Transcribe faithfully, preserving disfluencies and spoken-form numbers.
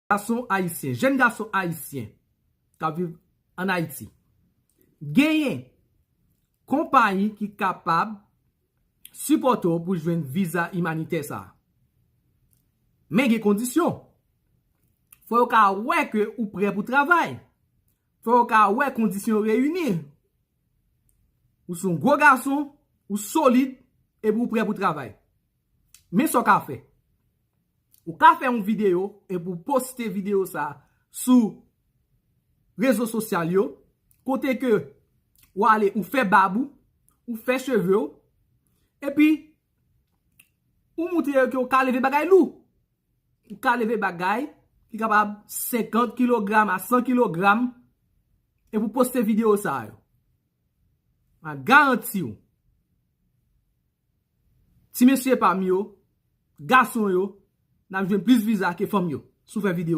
gason ayisyen, jèn gason ayisyen k ap viv ann Ayiti, genyen konpayi ki kapab sipòte w pou jwenn viza imanitè sa a. Men gen kondisyon. Fò yo ka wè ke ou prè pou travay. Fò yo ka wè kondisyon yo reyini. Ou se yon gwo gason, ou solid, epi ou prè pou travay. Men sa w ka fè. Ou ka fè yon videyo epi w poste videyo sa a sou rezo sosyal yo, kote ke w ale, ou fè bab ou, ou fè cheve w, epi ou moutre yo ke w ka leve bagay lou. Ou ka leve bagay ki kapab senkant kilogram a san kilogram, epi w poste videyo sa yo. Mwen garanti w, ti mesye pa m yo, gason yo, n ap jwenn plis viza ke fanm yo, si w fè videyo.